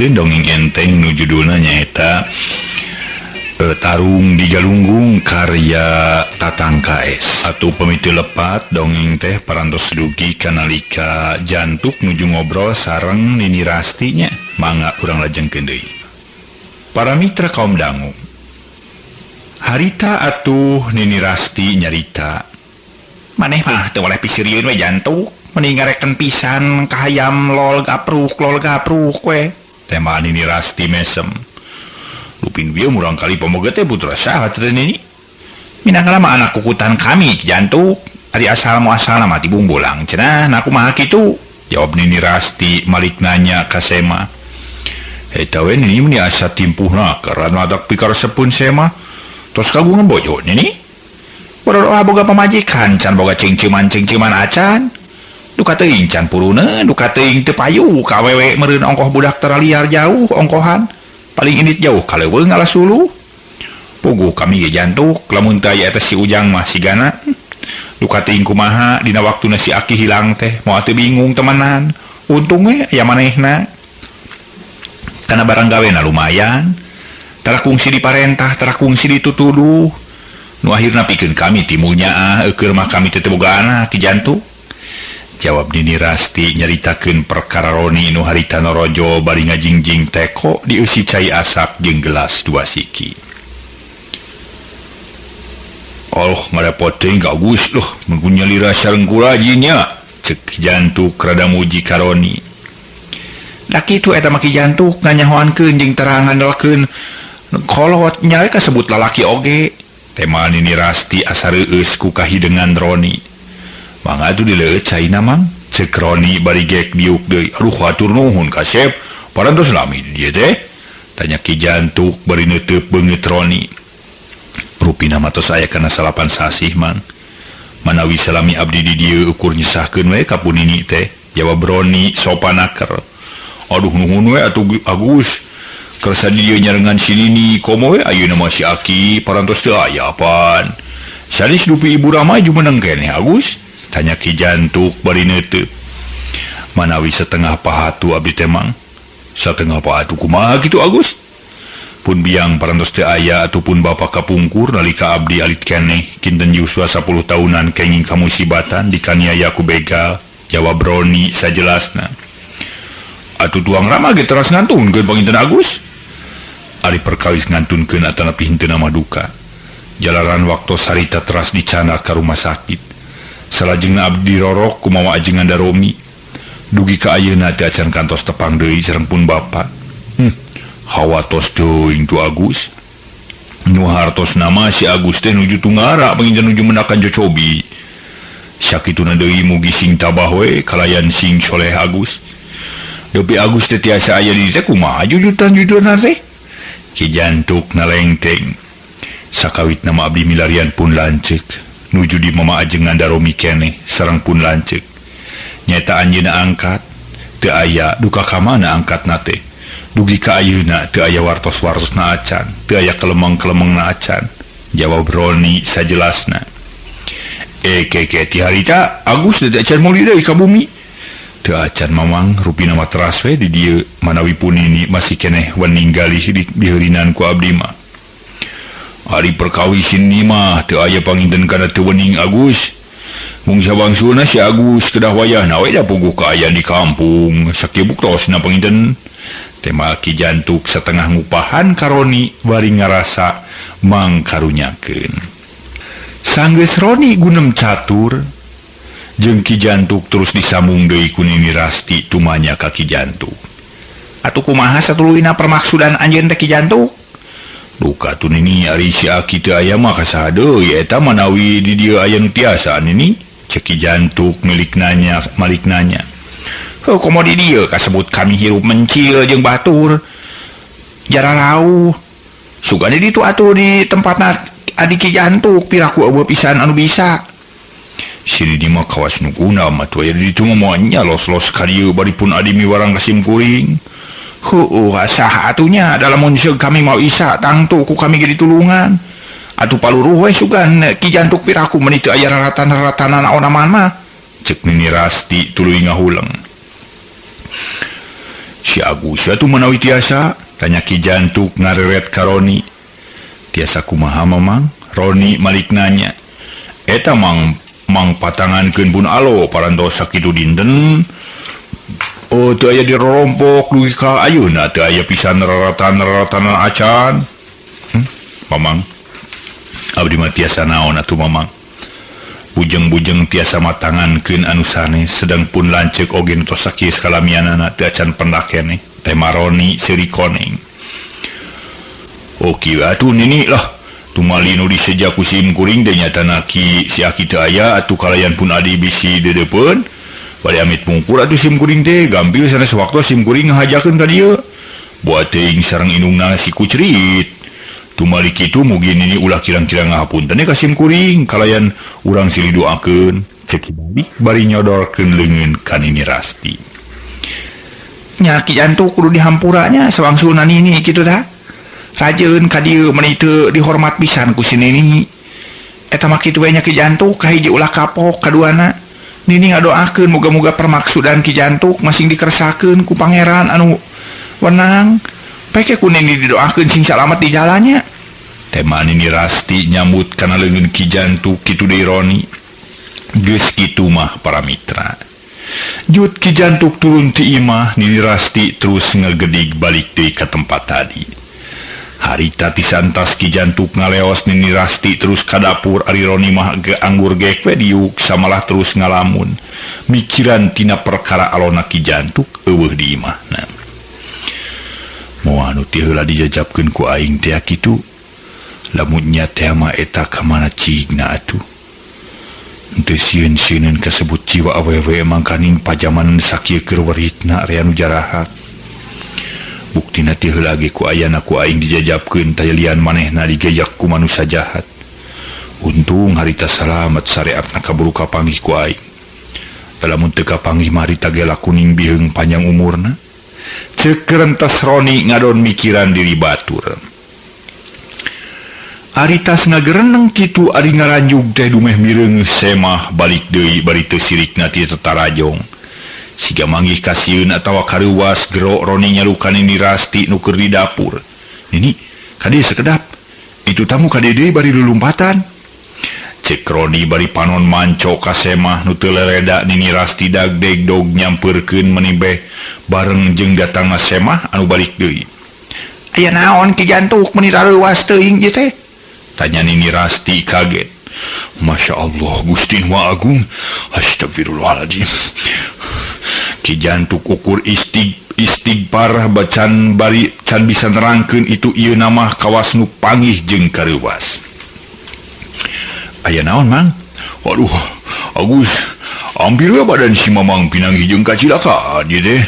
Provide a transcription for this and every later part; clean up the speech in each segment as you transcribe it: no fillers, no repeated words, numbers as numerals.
midangkeun dongeng enteng nu judulna nyaeta Tarung di Galunggung karya Tatang KS. Atuh pami teu lepat dongeng teh parantos dugi kanalika Jantuk nuju ngobrol sareng Nini Rastinya. Mangga urang lajengkeun deui. Para mitra kaum dangu. Harita atuh Nini Rasti nyarita. Maneh mah teu boleh pisirieun we Jantuk, mending ngareken pisan ka hayam lol gapruk we. Tema Nini Rasti mesem. Lupin bieu murang kali pamoga teh putra saha teh Nini? Minang lama anak kukutan kami Jantuk. Ari asal muasalna mah ti bungbulang cenah, nah kumaha kitu? Jawab Nini Rasti malik nanya ka Sema. Eta we Nini meni asa timpuhna karana matak pikaresepun Sema. Tos kagungan bojo Nini? Bodoh boga pamajikan can boga cingciman-cingciman acan. Duka teuing can puruneun, duka teuing teu payu ka awewe meureun ongkoh budak terliar jauh ongkohan. Paling indit jauh ka leuweung ala suluh. Puguh kami ge Jantuk, lamun teu aya eta si Ujang mah sigana. Duka teuing kumaha dina waktuna si Aki hilang teh, moal teu bingung temenan. Untung we aya manehna. Kana barang gawena lumayan. Tara kungsi diparentah, tara kungsi ditutuduh. Nu akhirna pikeun kami timulnya ah, eueur mah kami teh teu boga anak Ki Jantuk. Jawab Nini Rasti nyaritakeun perkara Roni nu harita norojo bari ngajingjing teko dieusi cai asak jeung gelas dua siki. Allah ngarepot teuing ka Agus loh, mun nyalira sareng kurajinya. Cek Jantuk rada muji ka Roni. Da kitu eta mah Ki Jantuk nganyahoankeun jeung terang ngandalkeun kolot nya kasebut lalaki oge. Tema Nini Rasti asa reueus ku kahidengan Roni. Mangga atuh dileueut caina mang. Cek Roni bari gek diuk deui. Aduh hatur nuhun kasep. Parantos lami di dieu teh. Tanya Ki Jantuk bari neuteub beungeut Roni. Rupina mah tos aya kana 9 sasih mang. Manawi salami abdi di dieu ukur nyesahkeun we ka pun nini teh. Jawab Roni sopanaker. Aduh nuhun we atuh Agus. Kersa di dieu nyarengan si Nini komo we ayeuna mah si Aki parantos teu aya pan. Sanes dupi Ibu Rama jumeneng keneh Agus. Tanya Ki Jantuk bari neuteub. Manawi setengah pahatu abdi teh mang. Satengah pahatu kumaha kitu Agus? Pun biang parantos teu aya ataupun bapa kapungkur nalika abdi alit keneh kinten yuswa 10 tahunan kenging kamusibatan dikaniaya ku begal. Jawab Roni sajelasna. Atuh tuang Rama ge teras ngantunkeun panginten Agus. Ari perkawis ngantunkeun atanapi henteu mah duka. Jalaran waktu sarita teras dicandak ka rumah sakit. Salajengna abdi rorok kumawa ajengan Daromi. Dugi ka ayeuna teh acan kantos tepang deui sareng pun bapa. Hawatos teuing tu Agus. Nu hartos nama si Agus teh nuju tunggara panginten nuju mendakan cocobi. Sakituna deui mugi sing tabah we kalayan sing soleh Agus. Depi Agus teh tiasa aya di teh kumaha jujutan-jujutan teh? Ki Jantuk nalengteng. Sakawit nama abdi milarian pun lanceuk. Nuju di mama ajengan Daromi keneh sareng pun lanceuk. Nyaeta anjeunna angkat teu aya duka ka mana angkatna teh. Dugi ka ayeuna teu aya wartos-wartosna acan, teu aya kelemeng-kelemengna acan. Jawab Roni sajelasna. Keke ti harita Agus teh acan meuli deui ka bumi. Teu acan mamang rupina mah teras we di dieu manawi pun nini masih keneh wening galih diheurinan ku abdi mah. Ari perkawis ini mah teu aya panginten kana teu wening Agus. Mung sabangsulna si Agus kedah wayahna we da puguh kaayaan di kampung sakieu buktosna panginten. Tema Ki Jantuk setengah ngupahan ka Roni bari ngarasa mangkarunyakeun. Sanggeus Roni gunem catur jeung Ki Jantuk terus disambung deui ku Nini Rasti tumanya ka Ki Jantuk. Atuh kumaha satuluyna permaksudan anjeun teh Ki Jantuk? Duka tuh Nini ari si Aki teu aya mah kasaha deui eta manawi di dieu aya nu tiasa Nini. Cek Ki Jantuk milik nanya malik nanya. Heuh komo di dieu kasebut kami hirup mencil jeung batur. Jara lauh. Sugane ditu atuh di tempatna adi Ki Jantuk piraku eueuh pisan anu bisa. Si Nini mah kawas nu guna mah tuh aya di ditu mah moal nya los-los ka dieu bari pun adi miwarang ka sim kuring. Heueuh saha atunya dalam mun kami mau isa tangtu ku kami ge ditulungan. Atuh paluruh we sugan Ki Jantuk piraku meuni teu aya raratan-raratanan naon mah. Cek Nini Rasti tuluy ngahuleng. Si Agus atuh manawi tiasa tanya Ki Jantuk ngareret ka Roni. Tiasa kumaha Mamang? Roni malik nanya. Eta mang mang patangankeun pun alo parantos sakitu dinten. Oh teu aya dirorompok dugi ka ayeuna teu aya pisan raratan-raratanan acan. Mamang abdi mah tiasa naon atuh Mamang. Bujeng-bujeng tiasa matangankeun anu sanes sedang pun lanceuk oge nu tos sakieu sakalamianana teu acan pendak keneh. Tema Roni seuri koneng. Oh kieu atuh nini lah. Tumali nu diseja ku sim kuring teh nyatana ki si aki teu aya atuh kalayan pun adi bisi deudeupeun. Bade amit mungkur atuh sim kuring teh gampil sanes waktu sim kuring ngahajakeun ka dieu. Boa teuing sareng indungna si kucrit. Tumali kitu mugi nini ulah kirang-kirang ngahapunten ka sim kuring kalayan urang silih doakeun. Cek balik bari nyodorkeun leungeun ka Nini Rasti. Nya Ki Jantuk kudu dihampuranya sawangsulna nini kitu tah. Rajeun ka dieu meuni teu dihormat pisan ku si nini. Eta mah kitu we nya Ki Jantuk kahiji ulah kapok kaduana. Nini ngadoakeun muga-muga permaksudan Ki Jantuk masing dikersakeun ku pangeran anu wenang. Peke ku nini didoakeun sing salamet di jalannya. Tema Nini Rasti nyambut kana leungeun Ki Jantuk kitu deui Roni. Geus kitu mah para mitra. Jut Ki Jantuk turun ti imah, Nini Rasti terus ngegedig balik deui ka tempat tadi. Harita tisantas Ki Jantuk ngaleos Nini Rasti terus ka dapur ari Roni mah ge anggur gek we diuk samalah terus ngalamun. Mikiran tina perkara alona Ki Jantuk eueuh di imahna. Moal nu ti heula dijajabkeun ku aing teh kitu. Lamun nya teh mah eta ka mana cigna atuh. Henteu sieun-sieuneun kasebut jiwa awewe mangkaning pajaman sakieu keur weritna rea nu jarahat. Buktina ti heula ge ku ayana ku aing dijajabkeun tayalian manehna digejak ku manusa jahat. Untung harita salamet sareatna kaburu kapanggih ku aing. Lamun teu kapanggih mah harita ge lakuning biheung panjang umurna. Ceuk rentas Roni ngadon mikiran diri batur. Aritas ngagereneng kitu ari ngaranjug teh dumeh mireung semah balik deui bari teu sirikna ti tetarajong. Siga manggih kasieun atawa kareuwas gero Roni nyalukan Nini Rasti nu keur di dapur. Nini, kadieu sekedap. Itu tamu kadieu deui bari lulumpatan. Cek Roni bari panon manco ka semah nu teu lereda Nini Rasti dagdegdog nyampeurkeun menibeh bareng jeung datangna semah anu balik deui. Aya naon Ki Jantuk meuni rareuwas teuing ieu teh? Tanya Nini Rasti kaget. Masya Allah Gusti Nu Agung. Astagfirullahaladzim. Ki Jantuk ukur istighfar bacan bari can bisa nerangkeun itu ieu namah kawas nu panggih jeung kareuwas. Aya naon Mang? Waduh, Agus, hampir we badan si Mamang pinanggih jeung kacilakaan ieu teh.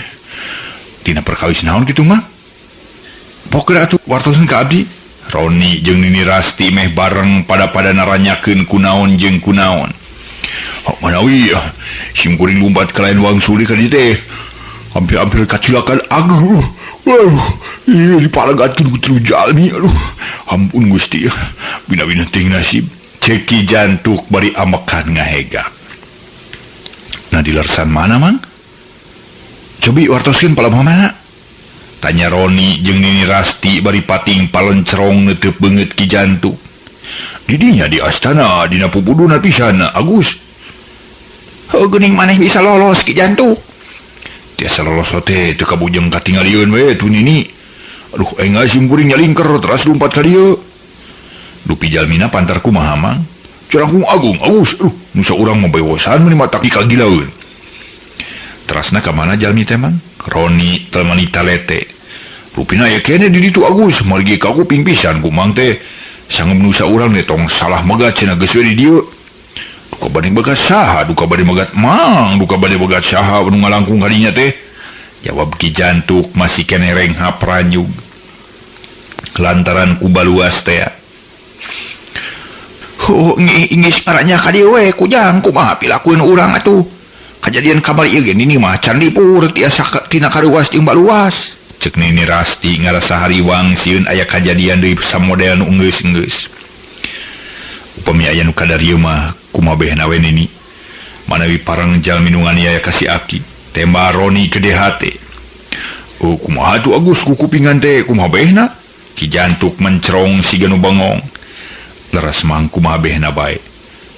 Tina perkawis naon kitu Mang? Pokeun atuh wartosan ka abdi. Roni jeung Nini Rasti meh bareng pada-pada naranyakeun kunaon jeung kunaon. Oh, manawi sim kuring lumpat ka lain wangsul ka dieu teh. Hampir-hampir kacilakaan aduh. Waduh, ieu dipalagatkeun ku tilu jalmi aduh. Ampun Gusti, bina-bina teuing nasib. Cek Ki Jantuk bari amekan ngahega. Nah di lersan mana Mang? Cobi wartoskeun palebah mana? Tanya Roni jeung Nini Rasti bari pating palencerong neuteub beungeut Ki Jantuk. Didinya di astana dina pupuduna pisan Agus. Heuh geuning maneh bisa lolos Ki Jantuk. Tiasa lolos teh teu kabujeng katingalieun we tu Nini. Aduh enggal sim kuring nyalingker teras lumpat ka dieu. Dupi jalmina pantar kumaha Mang? Curangkung agung Agus, aduh nusa urang mah bewosan meuni mata kagilaeun. Terasna ka mana jalmi teh Mang? Roni temani talete. Rupina aya keneh di ditu Agus, margi ka kuping pisan ku Mang teh. Sangem nusa urang teh tong salah megat cenah geus we di dieu. Duka bade megat saha, duka bade megat Mang, duka bade megat saha nu ngalangkung ka dinya teh. Jawab Ki Jantuk masih keneh renghap ranyug. Lantaran ku baluas teh. Oh, ingis aranya ka dieu we kujang kumaha pilakueun urang atuh. Kajadian kabar ieu ge nini mah can dipur tiasa tina kareuwas jeung baluas. Cek Nini Rasti ngarasa hariwang sieun aya kajadian deui samodel nu enggeus-enggeus. Upami aya nu kadarieu mah kumaha behna we Nini. Manawi pareng jalmi nu nganiaya ka si Aki. Tema Roni gede hate. Oh kumaha tuh Agus kukupingan teh kumaha behna? Ki Jantuk mencerong siga nu bengong. Leres Mang kumaha behna bae.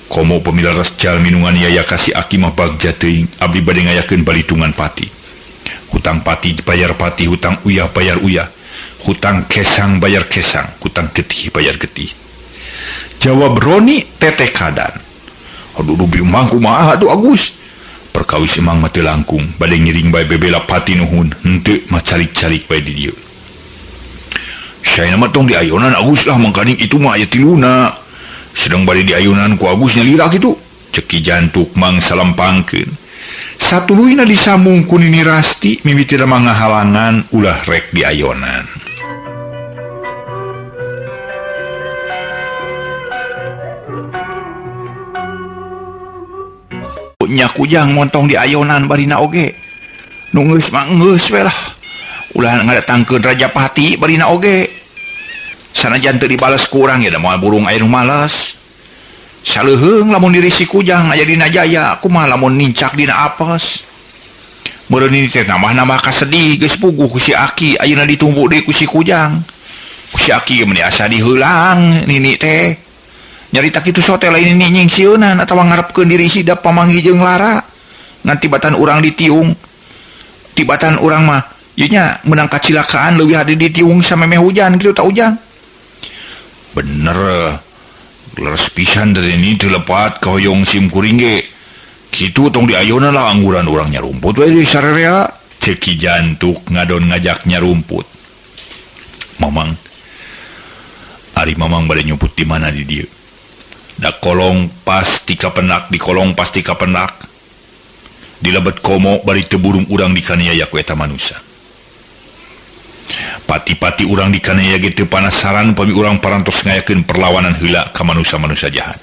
Komo pemilaras jalmi nu nganiaya ka si Aki mah bagja teuing abdi bade ngayakeun balitungan pati. Hutang pati bayar pati, hutang uyah bayar uyah, hutang kesang bayar kesang, hutang getih bayar getih. Jawab Roni tetekadan. Aduh dubi Mang kumaha atuh Agus? Perkawis emang mah teu langkung, bade ngiring bae bebela pati nuhun, henteu mah calik-calik bae di dieu. Saena mah tong diayonan Agus lah mangkaning itu mah aya tiluna. Sedang bade diayunan ku Agus nyalira kitu. Cek Ki Jantuk Mang salempangkeun. Satuluyna disambung ku Nini Rasti mimiti mah ngahalangan ulah rek diayonan. Nya kujang montong diayonan barina oge. Nu geus mah geus we lah. Ulah ngadatangkeun Raja Pati barina oge. Sanajan teu dibales ku urang ya da moal burung aya nu males. Saleuheung lamun diri si kujang aya dina jaya, kumaha lamun nincak dina apes. Meureun ini teh nambah-nambah kasedih geus puguh ku si Aki ayeuna ditumbuk deui ku si kujang. Ku si Aki meni asa diheulang nini teh. Nyarita kitu sote lain nini nyingsieunan atawa ngarepkeun diri hidap pamanggih jeung lara. Ngan tibatan urang ditiung. Tibatan urang mah ieu nya meunang kacilakaan leuwih hade ditiung samemeh hujan kitu ta ujang. Bener. Leres pisan dari ini dilepat kahoyong sim kuring ge. Kitu tong diayonan lah angguran urang nyarumput we di sarerea. Cek Ki Jantuk ngadon ngajak nyarumput. Mamang. Ari Mamang bade nyumput di mana di dieu? Da kolong pasti kapenak, di kolong pasti kapenak. Di lebet komo bari teu burung urang dikaniaya ku eta manusa. Pati-pati urang dikaniaya ge teu panasaran upami urang parantos ngayakeun perlawanan heula ka manusa-manusa jahat.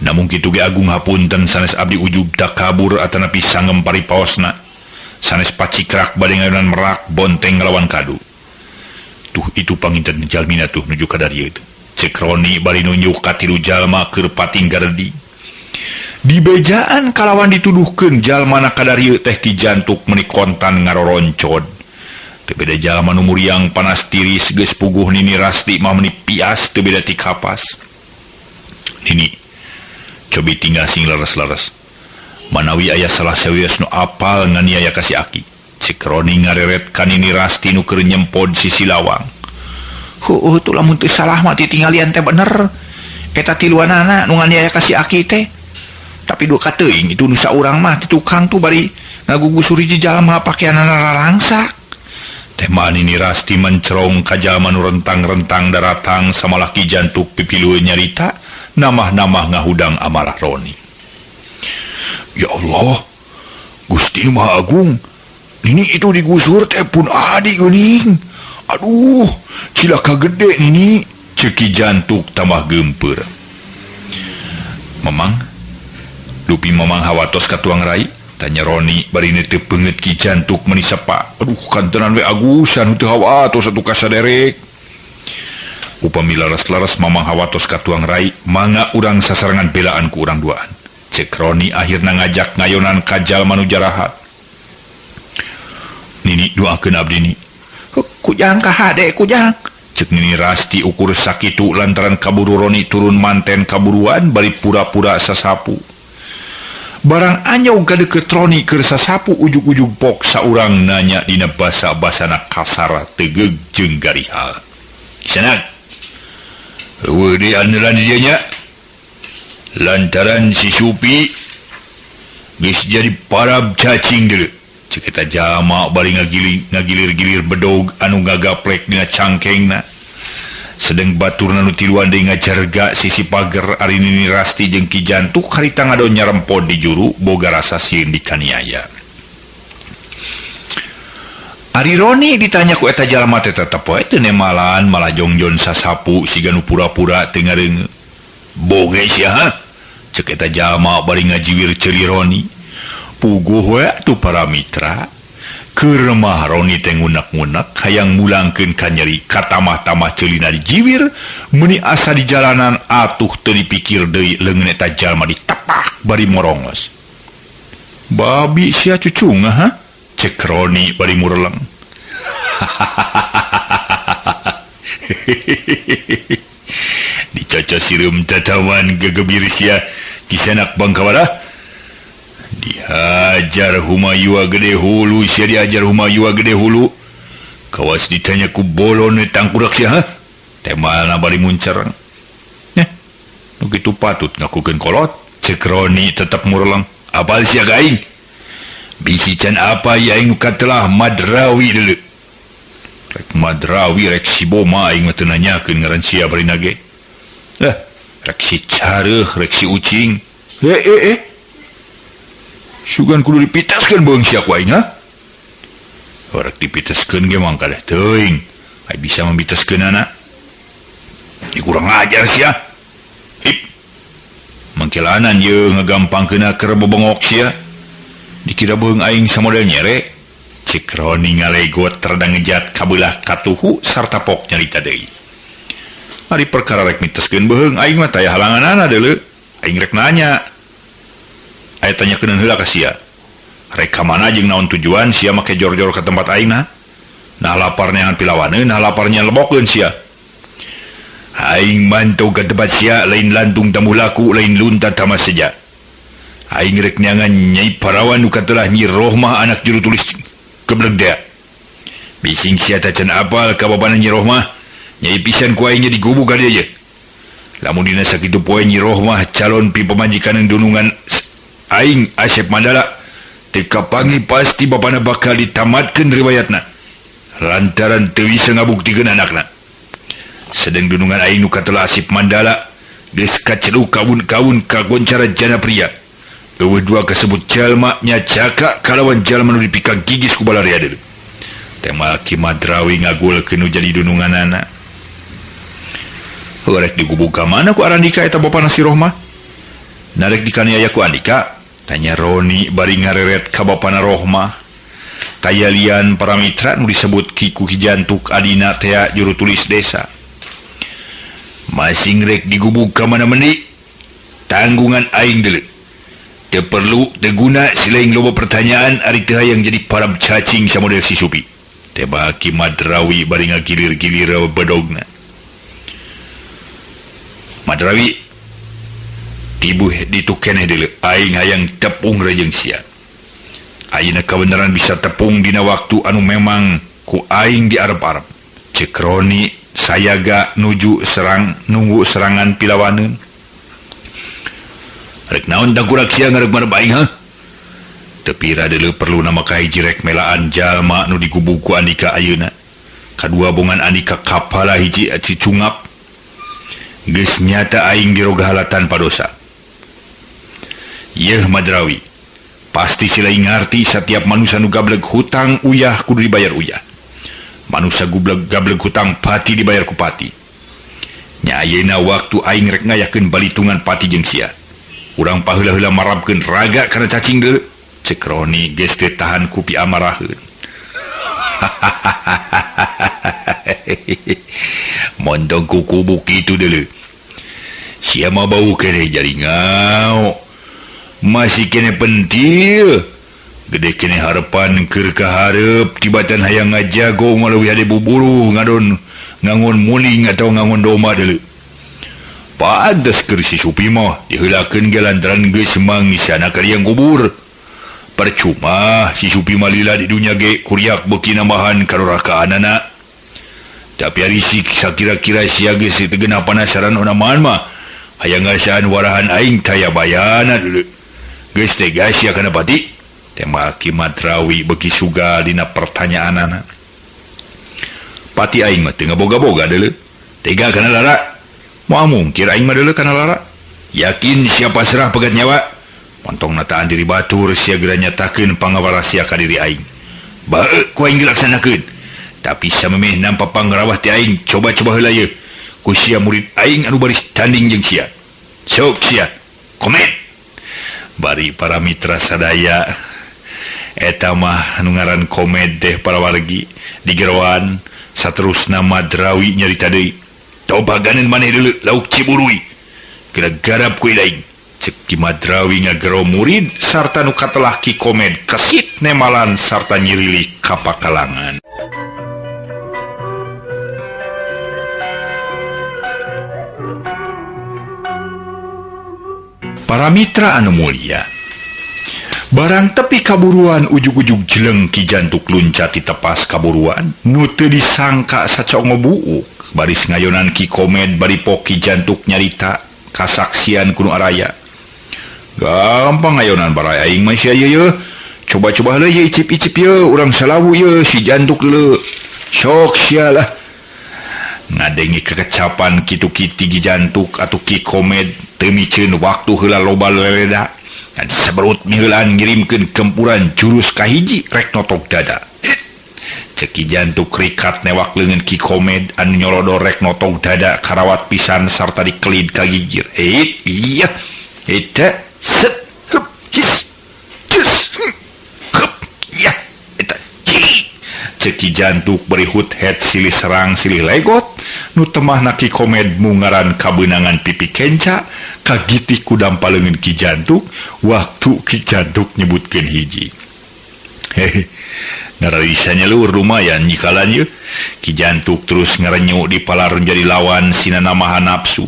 Namun kitu ge agung hapunten sanes abdi ujub takabur atanapi sangem paripaosna. Sanes pacikrak bade ngayonan merak bonteng ngalawan kadu. Tuh itu panginten jalmina tuh nuju ka dieu teh. Cek Roni bari nunjuk ka tilu jalma keur pating garedi. Dibejaan kalawan dituduhkeun jalma na kadarieu teh Ki Jantuk meuni kontan ngaroroncod. Teu beda jalma nu muriang panas tiris geus puguh Nini Rasti mah meuni pias teu beda ti kapas. Nini cobi tinggal sing leres-leres. Manawi aya salah sawios nu apal nganiaya ka si Aki. Cek Roni ngareret ka Nini Rasti nu keur nyempod sisi lawang. Heueuh tuh lamun teu salah mah titinggalian teh bener. Eta tiluanana nu nganiaya ka si Aki teh. Tapi duka teuing itu nu saurang mah ti tukang tuh bari ngagugusur hiji jalma pakeanana rarangsak. Teh mah Nini Rasti mencerong ka jalma nu rentang-rentang daratang samalah Ki Jantuk pipilueun nyarita namah-namah ngahudang amarah Roni. Ya Allah, Gusti Maha Agung, Nini itu digusur teh pun adi geuning. Aduh, cilaka gede Nini, ceuk Ki Jantuk tambah geumpeur. Mamang, dupi Mamang hawatos ka tuang rai? Tanya Roni bari teu peungeut Ki Jantuk meuni sepa. Aduh, kantenan we Agusan teu hawatos atuh ka saderek. Upami laras-laras Mamang hawatos ka tuang rai, mangga urang sasarengan belaan ku urang duaan. Cek Roni akhirna ngajak ngayonan ka jalma nu jarahat. Nini doakeun abdi ni. Kujang ka hade kujang. Cek Nini Rasti ukur sakitu lantaran kaburu Roni turun manten kaburuan bari pura-pura sasapu. Barang anyau ka deukeut Roni keur sasapu ujug-ujug pok saurang nanya dina basa-basana kasar tegeug jeung garihal. Kisanak. Eueuh deui andalan dieu nya. Lantaran si Supi geus jadi parab cacing deuleu. Cek eta jalma bari ngagilir-gilir bedog anu ngagaplek dina cangkengna. Sedeng baturna nu tiluan deui ngajarga sisi pager ari Nini Rasti jeung Ki Jantuk harita ngadon nyarempod di juru boga rasa sieun dikaniaya. Ari Roni ditanya ku eta jalma teh tetep we teu nemalan malah jongjon sasapu siga nu pura-pura teu ngareungeut. Boge sia ha? Cek eta jalma bari ngajiwir ceuli Roni. Puguh we atuh para mitra. Keur mah Roni teh ngunek-ngunek hayang mulangkeun ka nyeri katamah-tamah ceulina dijiwir meuni asa di jalanan atuh teu dipikir deui leungeun eta jalma ditepak bari morongos. Babi sia cucunga ha? Cek Roni bari mureleng. Dicoco sireum tatawan gegebir sia kisanak bangkawara. Dihajar Humayua gede hulu sia, dihajar Humayua gede hulu. Kawas ditanya ku bolone tangkurak sia, ha? Temalna bari muncereng. Nu kitu patut ngakukeun kolot. Cek Roni tetep mureleng. Apal sia ka aing? Bisi can apa ya aing nu katelah Madrawi deuleu. Rek Madrawi rek si Boma aing mah teu nanyakeun ngaran sia bari nage. Rek si Careuh rek si Ucing. Sugan kudu dipitaskeun beung sia ku aing ha? Rek dipiteskeun ge mangka deh teuing. Ai bisa mamitaskeunana. Ieu kurang ajar sia. Hip. Mangkilanan ye ngagampangkeun keur bobongok sia. Dikira beung aing samodel nyere. Cek Roni ngalegot rada ngejat kabelah katuhu sarta pok nyarita deui. Ari perkara rek miteskeun beuheung aing mah taya halanganana deuleu. Aing rek nanya. Aya tanyakeun heula ka sia. Rek ka mana jeung naon tujuan sia make jor-jor ka tempat aing nah? Nah lapar neangan pilawaneun, nah laparnya lebokeun sia. Aing mantau ka tempat sia lain lantung tamu laku lain lunta tama seja. Aing rek neangan Nyai Parawan nu katelah Nyi Rohmah anak juru tulis keblek dea. Bising sia tacan apal ka babana Nyi Rohmah, nyai pisan ku aing digubug ka dieu ye. Lamun dina sakitu poe Nyi Rohmah calon pi pamajikan dunungan aing Asep Mandala teu kapangi pasti bapana bakal ditamatkeun riwayatna lantaran teu bisa ngabuktikeun anakna. Sedeng dunungan aing nu katelah Asep Mandala geus kacelu kawun-kawun kagoncara jana pria. Eueuh dua kasebut jalma nya cakak kalawan jalma nu dipika gigis ku balaria deui. Temal Ki Madrawi ngagulkeun nu jadi dununganana. Heuh rek digubug ka mana ku Arandika eta bapana si Rohmah? Narek dikaniaya ku Andika? Tanya Roni bari ngareret ka bapana Rohmah. Tayalian para mitra nu disebut Ki Kuki Jantuk adina tea juru tulis desa. Masing rek digubug ka mana mendi? Tanggungan aing deuleu. Teu perlu teu guna silaing loba pertanyaan ari teu hayang jadi parab cacing samodel si Supi. Teba Ki Madrawi bari ngagilir-gilir bedogna. Madrawi tibuh ditu keneh deuleu aing hayang tepung rejeng sia. Ayeuna kabeneran bisa tepung dina waktu anu memang ku aing diarep-arep. Cek Roni sayaga nuju serang nunggu serangan pilawaneun. Rek naon tangkurak sia ngarep-ngarep aing ha? Teu pira deuleu perlu nama kahiji rek melaan jalma nu digubug ku Andika ayeuna. Kadua bongan Andika kapala hiji cicungap. Geus nyata aing dirogahala tanpa dosa. Yeuh Madrawi, pasti sila ngarti setiap manusia nu gableg hutang uyah kudu dibayar uyah. Manusia gableg hutang pati dibayar ku pati. Nya ayeuna waktu aing rek ngayakeun balitungan pati jeung sia. Urang paheula-heula marabkeun raga kana cacing deuleu. Cek Roni geus teu tahan ku piamaraheun. Mondong ku kubuk kitu deuleu. Sia mah bau keneh jaringau. Masih kene pentil. Gede kene harepan keur kaharep tibatan hayang ngajago ngaleuwih hade buburu ngadon ngangon muling atau ngangon domba deuleu. Pantes keur si Supi mah diheulakeun ge lantaran geus mangisana ka liang kubur. Percuma si Supi mah lila di dunya ge kuriak beuki nambahan karorakaanana. Tapi ari si sakira-kira sia geus teu genah panasaran onamaan mah hayang ngasaan warahan aing taya bayana deuleu. Geus tega sia kana pati. Tema Ki Madrawi beuki suga dina pertanyaanana. Pati aing mah teu ngaboga-boga deuleu. Tega kana lara. Moal mungkir aing mah deuleu kana lara. Yakin sia pasrah pegat nyawa. Montong nataan diri batur sia geura nyatakeun pangawara sia ka diri aing. Bae ku aing dilaksanakeun. Tapi samemeh nampa pangrawah ti aing coba-coba heula ye. Ku sia murid aing anu baris tanding jeung sia. Sok sia. Komen. Bari para mitra sadaya eta mah nu ngaran komed teh para wargi di geroan saterusna Madrawi nyarita deui. Tobaganeun maneh deuleu lauk Ciburui. Kira garap ku aing. Cek Ki Madrawi ngagero murid sarta nu katelah Ki Komed kesit nemalan sarta nyirili ka pakalangan. Para mitra anu mulia, barang tepi kaburuan ujug-ujug jeleng Ki Jantuk luncat di tepas kaburuan nu teu disangka sacongo buuk baris ngayonan Ki Komed bari pok Ki Jantuk nyarita kasaksian ku nu araya. Gampang ngayonan baraya aing mah sia ieu coba-coba heula ye icip-icip ye urang salawu ye si Jantuk deuleu sok sia lah. Ngadengi kekecapan kitu ki Ki Jantuk atuh Ki Komed teu miceun waktu heula loba leleda dan seberut miheulaan ngirimkeun gempuran jurus kahiji rek notok dada. Cek Ki Jantuk rikat newak leungeun Ki Komed anu nyolodor rek notok dada karawat pisan sarta dikelid ka gigir. Iya eta set hup his jus hup iya eta Cek Ki Jantuk beri hut-het silih serang silih legot nu temahna Ki Komed mungaran kabeunangan pipi kenca kagitik ku dampa leungeun Ki Jantuk waktu Ki Jantuk nyebutkeun hiji. Hehe, ngaralisanya luhur lumayan nyikalan ye. Ki Jantuk terus ngarenyu di palar jadi lawan sina maha nafsu.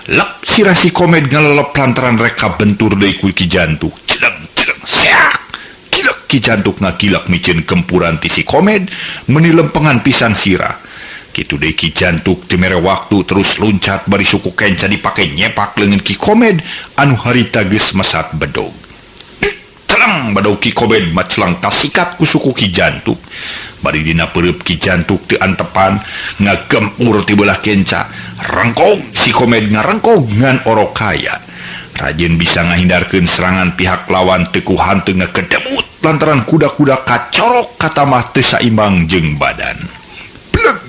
Lep sirah si Komed ngalelep lantaran rek kabentur deui ku Ki Jantuk. Celeng celeng seak. Kilek Ki Jantuk ngakilak miceun gempuran ti si Komed meuni lempengan pisan sirah. Kitu deui Ki Jantuk teu mere waktu terus luncat bari suku kenca dipake nyepak leungeun Ki Komed anu harita geus mesat bedog. Terang badau Ki Komed macelang kasikat ku suku Ki Jantuk. Bari dina peureub Ki Jantuk teu antepan ngagempur ti beulah kenca. Rengkog si Komed ngarengkog ngan orok kaya. Rajin bisa ngahindarkeun serangan pihak lawan teu ku hanteu ngakedebut lantaran kuda-kuda kacorok katamah teu saimbang jeung badan. Bleg!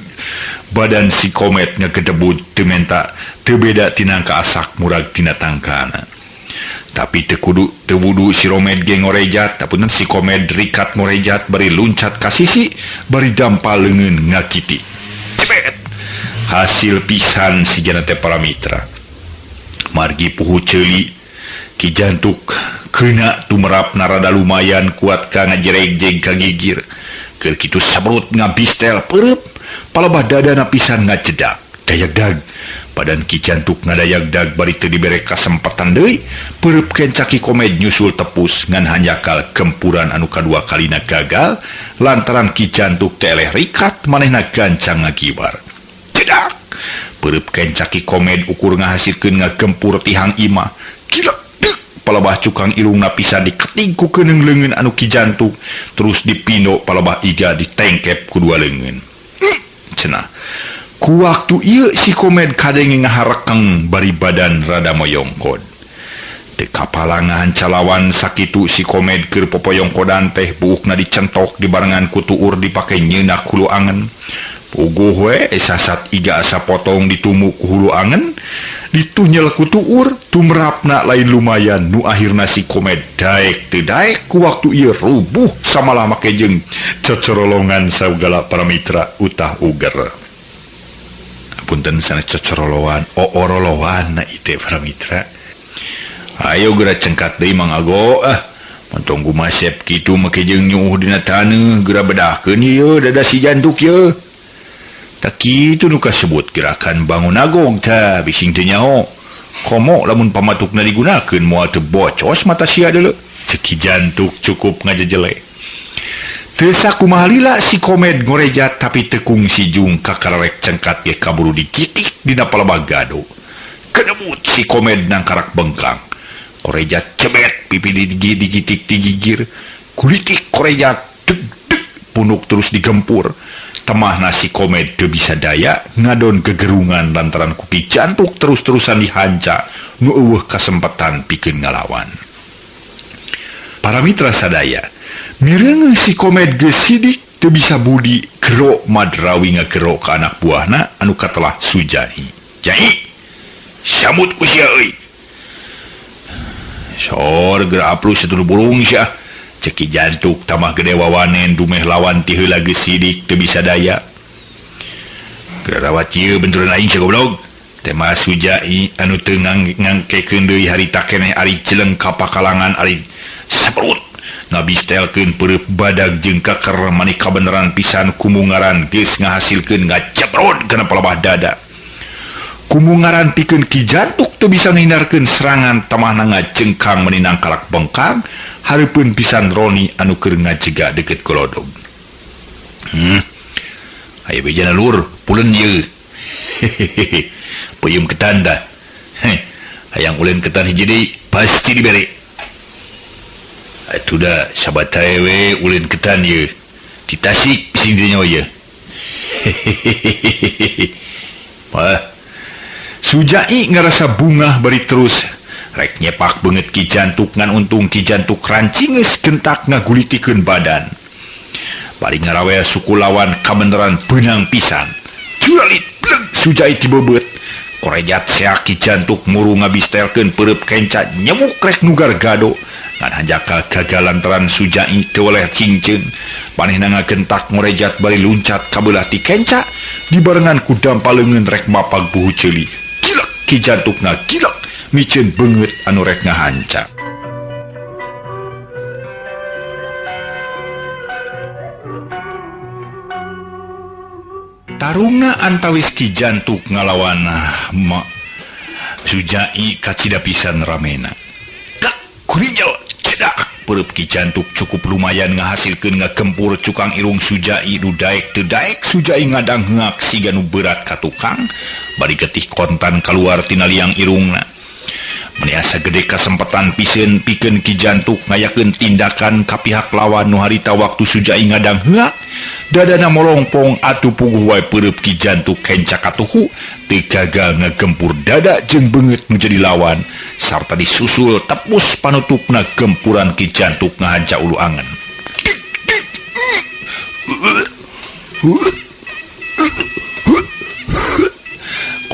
Badan si Komed ngagedebut teu menta teu beda tina kaasak murag tina tangkana. Tapi teu kudu teu wudu si Romed ge ngorejat, tapunten si Komed rikat ngorejat bari luncat ka sisi bari dampa leungeun ngakiti. Cebet! Hasil pisan si jana teh para mitra. Margi puhu ceuli Ki Jantuk kena tumerap narada lumayan kuat ka ngajereg-jeg ka gigir. Keur kitu sabrut ngabistel peureub palebah dadana pisan ngajedak dayagdag. Badan Ki Jantuk ngadayagdag bari teu dibere kasempatan deui peureub kenca Ki Komed nyusul tepus ngan hanjakal gempuran anu kadua kalina gagal lantaran Ki Jantuk teh eleh rikat manehna gancang ngagibar. Jedak! Peureub kenca Ki Komed ukur ngahasilkeun ngagempur tihang imah. Gila deuk palebah cukang irungna pisan diketing ku keuneung leungeun anu Ki Jantuk terus dipindo palebah iga ditengkep ku dua leungeun. Cenah. Ku waktu ieu si Komed kadenge ngaharekeng bari badan rada moyongkod. Teu kapalangan calawan sakitu si Komed keur popoyongkodan teh buukna dicentok dibarengan ku tuur dipake nyeunak hulu angen. Puguh we sasat iga asa potong ditumuk ku hulu angen, ditunyel ku tuur, tumrapna lain lumayan nu akhirna si Komed daek teu daek ku waktu ieu rubuh samalah make jeung cocorolongan sagala para mitra utah uger. Punten sanes cocoroloan, ooroloan na ite para mitra. Ayo geura cengkat deui Mang Ago ah. Montong gumasep kitu make jeung nyuuh dina taneuh geura bedahkeun ieu dada si Jantuk ieu. Tak kitu nu kasebut gerakan bangun agong tah bising teu nyaho. Komo lamun pamatukna digunakeun moal teu bocos mata sia deuleu. Cek Ki Jantuk cukup ngajejele. Teu sakumaha lila si Komed ngorejat tapi teu kungsi jung kakararek cengkat ge kaburu dikitik dina palebah gado. Kedebut si Komed nangkarak bengkang. Korejat cebet pipi digitik digigir. Kulitik korejat deg deg punuk terus digempur. Temahna si Komed teu bisa daya ngadon gegerungan lantaran ku Ki Jantuk terus-terusan dihanca nu eueuh kasempatan pikeun ngalawan. Para mitra sadaya, mireungeun si Komed geus sidik teu bisa budi gero Madrawi ngagero ka anak buahna anu katelah Sujani. Jai, samut ku sia euy. Sor geura aplus satulu burung sia. Cek Ki Jantuk tamah gede wawanen dumeh lawan ti heula geus sidik teu bisa daya. Geura rawat ieu benturan aing sia goblog. Tema Sujai anu teu ngangkekeun deui harita keneh ari jeleng ka pakalangan ari saprut ngabistelkeun peureub badag jeung kaker mani kabeneran pisan kumungaran geus ngahasilkeun ngaceprot kana palebah dada. Kumungaran pikeun Ki Jantuk teu bisa ngihindarkeun serangan tamahna ngajengkang meuni nangkalak bengkang hareupeun pisan Roni anu keur ngajega deukeut golodog. Aya bejana lur puleun ieu. Hehehe. Peuyeum ketan dah. Heh, hayang ulin ketan hiji deui pasti dibere. Atuh da sabatae we ulin ketan ieu. Di Tasik sing teu nyaho ieu. Hehehe. Wah. Sujai ngarasa bungah bari terus rek nyepak beungeut Ki Jantuk ngan untung Ki Jantuk rancingeus gentak ngagulitikeun badan. Bari ngarawel suku lawan kabeneran beunang pisan. Curalit bleg Sujai tibebeut. Korejat seak Ki Jantuk muru ngabistelkeun peureub kenca nyewuk rek nugar gado. Ngan hanjakal gagal lantaran Sujai teu weleh cingceung. Manehna ngagentak ngorejat bari luncat kabelah ti kenca dibarengan ku dampa leungeun rek mapag buhu ceuli. Gilek Ki Jantuk ngagilek miceun beungeut anu rek ngahanca. Tarungna antawis Ki Jantuk ngalawan Sujai kacida pisan ramena. Dak kurinjel cedak peureub Ki Jantuk cukup lumayan ngahasilkeun ngagempur cukang irung Sujai nu daek teu daek Sujai ngadang heungak siga nu berat ka tukang bari getih kontan kaluar tina liang irungna. Meni asa gede kasempetan piseun pikeun Ki Jantuk ngayakeun tindakan ka pihak lawan nu harita waktu Sujai ngadang heungak dadana molongpong atuh puguh wae peureub Ki Jantuk kenca katuhu teu gagal ngagempur dada jeung beungeut nu jadi lawan sarta disusul tepus panutupna gempuran Ki Jantuk ngahanca ulu angen.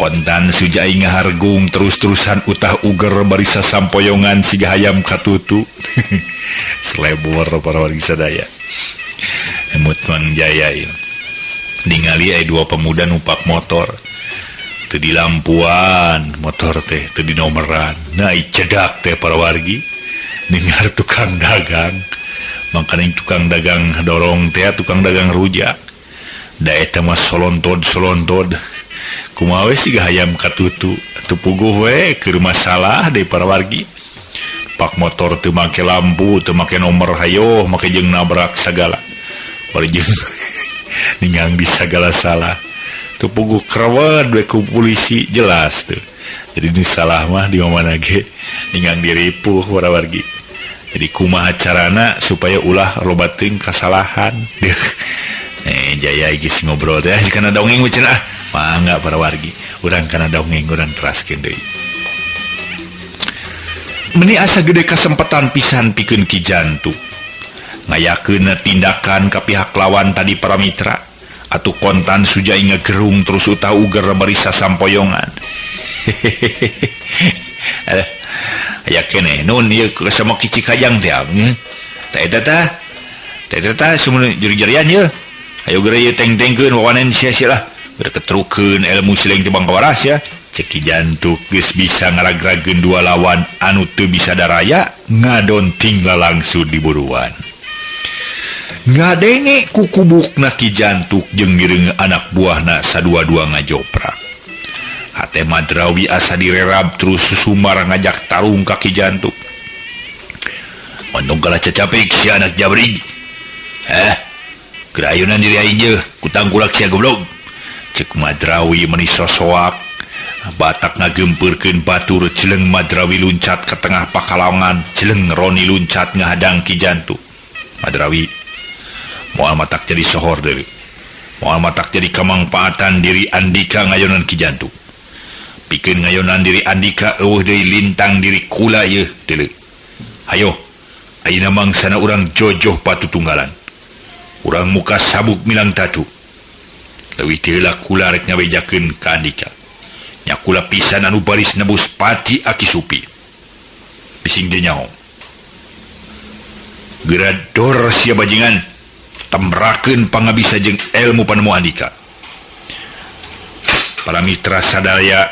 Kontan Sujai ngahargung terus-terusan utah uger bari sasampoyongan siga hayam katutu. Selebor para wargi sadaya. Emut Mang Jaya ieu. Ningali aya dua pemuda numpak motor. Teu di lampuan motor teh teu di nomeran. Nah cedak teh para wargi. Dengar tukang dagang. Mangkaning tukang dagang dorong teh tukang dagang rujak. Da eta mah solontod-solontod. Kumaha we siga hayam katutu. Teu puguh we keur masalah deui para wargi. Pak motor teu make lampu, teu make nomor hayoh, make jeung nabrak sagala. Bari jeung ningang di sagala salah. Teu puguh krewed we ku polisi jelas tuh. Jadi nu salah mah di mana ge ningang diripuh para wargi. Jadi kumaha carana supaya ulah loba teuing kasalahan. Jaya geus ngobrol teh kana dongeng we cenah. Mangga para wargi, urang kana dongeng urang teraskeun deui. Meni asa gede kasempatan pisan pikeun Ki Jantuk. Ngayakeun tindakan ka pihak lawan tadi para mitra. Atuh kontan Sujai ngagerung terus utah uger bari sasampoyongan. Alah, aya keneh nun ieu sama Ki Cikajang teh nya. Tah eta tah. Tah eta tah sumur jeri-jerian ieu. Ayo geura ieu teng-tengkeun wawanen sia-sia lah. Berketrukeun ilmu sileng teh bangkawaras ya. Cek Ki Jantuk geus bisa ngaragrageun dua lawan anu teu bisa daraya ngadonting lalangsu diburuan. Ngadenge kukubukna Ki Jantuk jeung mireunge anak buahna sadua-dua ngajoprak. Hate Madrawi asa direrab terus susumar ngajak tarung ka Ki Jantuk. Mondong kalah cacapek si anak jabrig. Heh, kerayunan diri aing ye, kutangkulak sia goblok. Cek Madrawi meni sosoak. Batak ngagempeurkeun batur jeleng Madrawi luncat ke tengah pakalongan, jeleng Roni luncat ngahadang Ki Jantuk. Madrawi moal matak jadi sohor deui. Moal matak jadi kamangpaatan diri Andika ngayonan Ki Jantuk. Pikeun ngayonan diri Andika eueuh deui lintang diri kula ieu deuleu. Hayo, ayeuna mangsana urang jojoh patutunggalan. Urang muka sabuk milang tatu. Leuwih teu heula kula rek ngabejakeun ka Andika. Nya kula pisan anu baris nebus pati Aki Supi. Bising teu nyaho. Geura dor sia bajingan. Temrakeun pangabisa jeung ilmu panemu Andika. Para mitra sadaya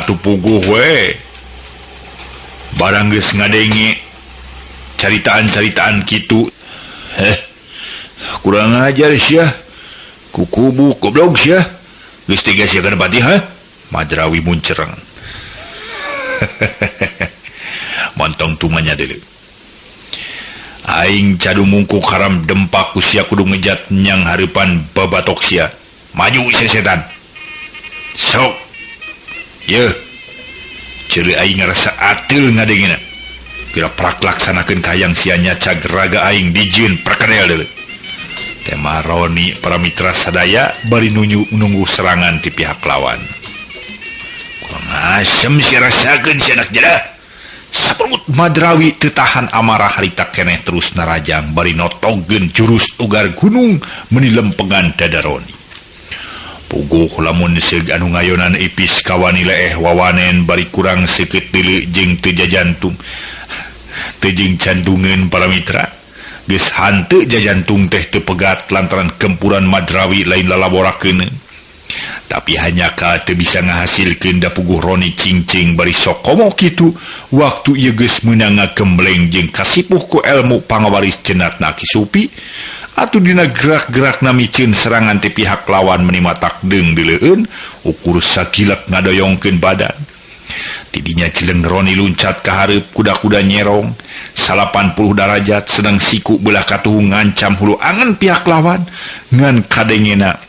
Atuh puguh we. Barang geus ngadenge caritaan-caritaan kitu. Kurang ajar sia. Kukubu goblok sia. Geus tega sia kana pati ha? Madrawi muncereng. Montong tumanya deuleu. Aing cadu mungkuk haram dempak ku sia kudu ngejat nyang hareupan babatok sia. Maju sia setan. Sok. Yeuh. Ceuleuh aing ngarasa ateul ngadengena. Pira prak laksanakeun kahayang sia nyacag raga aing dijieun perkedel deuleu. Tema Roni para mitra sadaya bari nunggu serangan ti pihak lawan. Kurang asem sia rasakeun si anak jadah. Saperut Madrawi teu tahan amarah harita keneh terus narajang bari notogeun jurus ugar gunung meuni lempengan dada Roni. Puguh lamun seug anu ngayonan ipis kawani leeh wawanen bari kurang seukeut deuleu jeung teu jajantung. Teu jeung jantungeun para mitra. Geus hanteu jajantung teh teu pegat lantaran gempuran Madrawi lain lalaborakeun. Tapi hanya ka teu bisa ngahasilkeun da puguh Roni cingcing bari sok komo kitu waktu ieu geus meunang ngagembleng jeung kasipuh ku elmu pangawaris cenatna Ki Supi atuh dina gerak-gerakna miceun serangan ti pihak lawan meuni matak deung dileueun ukur sagilek ngadoyongkeun badan. Tidinya cileng Roni luncat ka hareup kuda-kuda nyerong 80 darajat sedang siku belah katuhu ngancam hulu angen pihak lawan ngan kadengena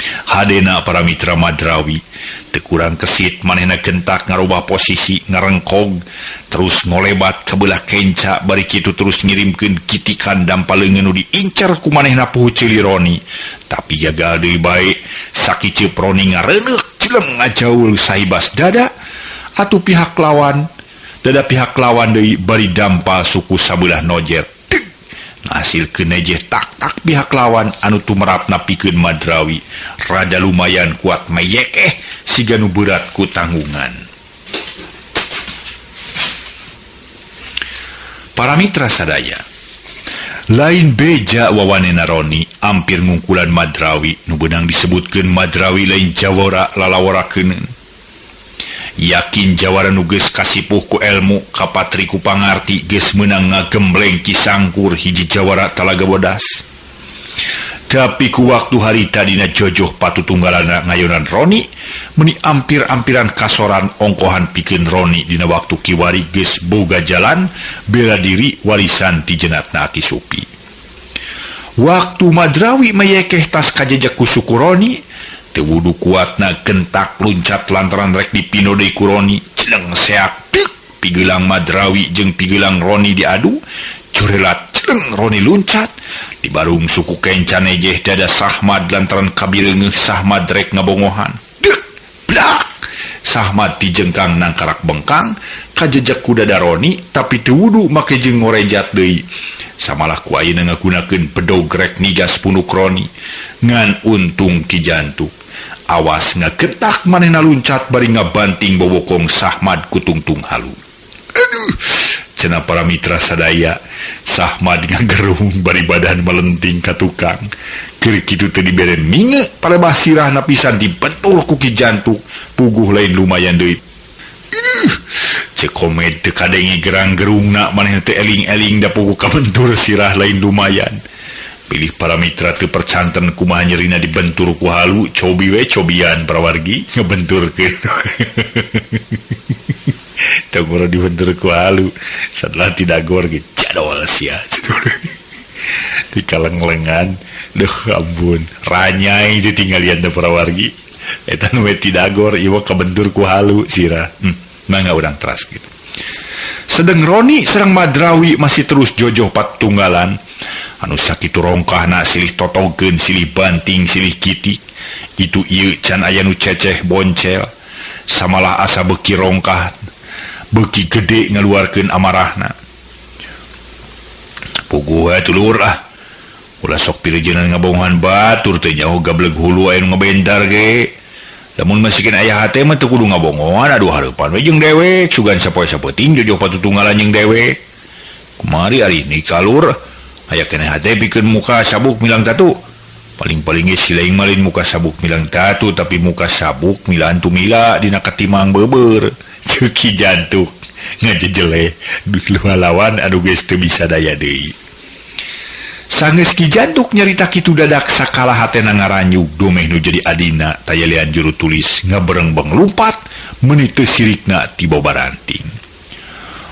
hadena para mitra Madrawi teu kurang kesit manehna gentak ngarubah posisi ngarengkog terus ngolebat ke belah kenca bari kitu terus ngirimkeun kitikan dampa leungeun nu diincar ku manehna puhu ceuli Roni tapi gagal deui bae sakiceup Roni ngareuneuh cileng ngajaul sahibas dada atuh pihak lawan dada pihak lawan deui bari dampa suku sabelah nojer ngasilkeun nejeh tak-tak pihak lawan anu tumerapna pikeun Madrawi rada lumayan kuat meyekeh siga nu berat ku tanggungan. Para mitra sadaya, lain beja wawanena Roni ampir ngungkulan Madrawi nu beunang disebutkeun Madrawi lain jawara lalaworakeun. Yakin jawara nu geus kasipuh ku elmu kapatri ku pangarti geus meunang ngagembleng Ki Sangkur hiji jawara Talaga Bodas. Tapi ku waktu harita dina jojoh patutunggalana ngayonan Roni meuni ampir-ampiran kasoran ongkohan pikeun Roni dina waktu kiwari geus boga jalan bela diri warisan ti jenatna Ki Supi. Waktu Madrawi meyekeh tas kajejek ku suku Roni teu wudu kuatna gentak luncat lantaran rek dipino deui ku Roni cileng seak pik pigelang Madrawi jeung pigelang Roni diadu curelat cileng Roni luncat dibarung suku kenca nejeh dada Sahmad lantaran kabireungeuh Sahmad rek ngabongohan dek blak Sahmad dijengkang nangkarak bengkang kajejek ku dada Roni tapi teu wudu make jeung ngorejat deui samalah ku ayeuna ngagunakeun bedog rek nigas punuk Roni ngan untung ki jantuk awas ngagetak manehna luncat bari ngabanting bobokong Sahmad kutungtung halu. Aduh, cenah para mitra sadaya, Sahmad ngagerung bari badan melenting ka tukang. Keur kitu teu dibere minge palebah sirahna pisan dibentur ku Ki Jantuk, puguh lain lumayan deui. Aduh, cek komed teu kadenge gerang-gerungna manehna teu eling-eling da puguh kabentur sirah lain lumayan. Pilih para mitra teu percanten kumaha nyerina dibentur ku halu cobi we cobian prawargi ngebenturkeun. Teu murah dibentur ku halu setelah tidak gor ge jadol sia. Di kaleng-lengan duh ampun ranyai ditinggalian teh prawargi eta nu we tidak gor ieu kabentur ku halu sirah. Mangga urang teras gitu. Sedeng Roni serang Madrawi masih terus jojoh patunggalan anu sakitu rongkahna silih totogeun silih banting silih kitik itu ieu can aya nu ceceh boncel samalah asa beuki rongkah beuki gede ngaluarkeun amarahna. Puguh we tulur ah ulah sok pirejenan ngabongan batur teh nyaho gableg hulu aya nu ngabentar ge lamun masikeun aya hate mah teu kudu ngabongoan aduh hareupan we jeung dewek sugan sapoe sapoting jojoh patutunggalan jeung dewek kumari ari ni kalur aya keneh hate pikeun muka sabuk milang tatu Paling-paling ge silaing malin muka sabuk milang tatu tapi muka sabuk milan tumila dina katimang beber. Ceuk Ki Jantuk ngajejele lawan anu geus teu bisa daya deui. Sanggeus Ki Jantuk nyarita kitu dadak sakala hatena ngaranyug domeh nu jadi adina tayalian juru tulis ngaberengbeng lumpat meuni teu sirikna ti babaranting.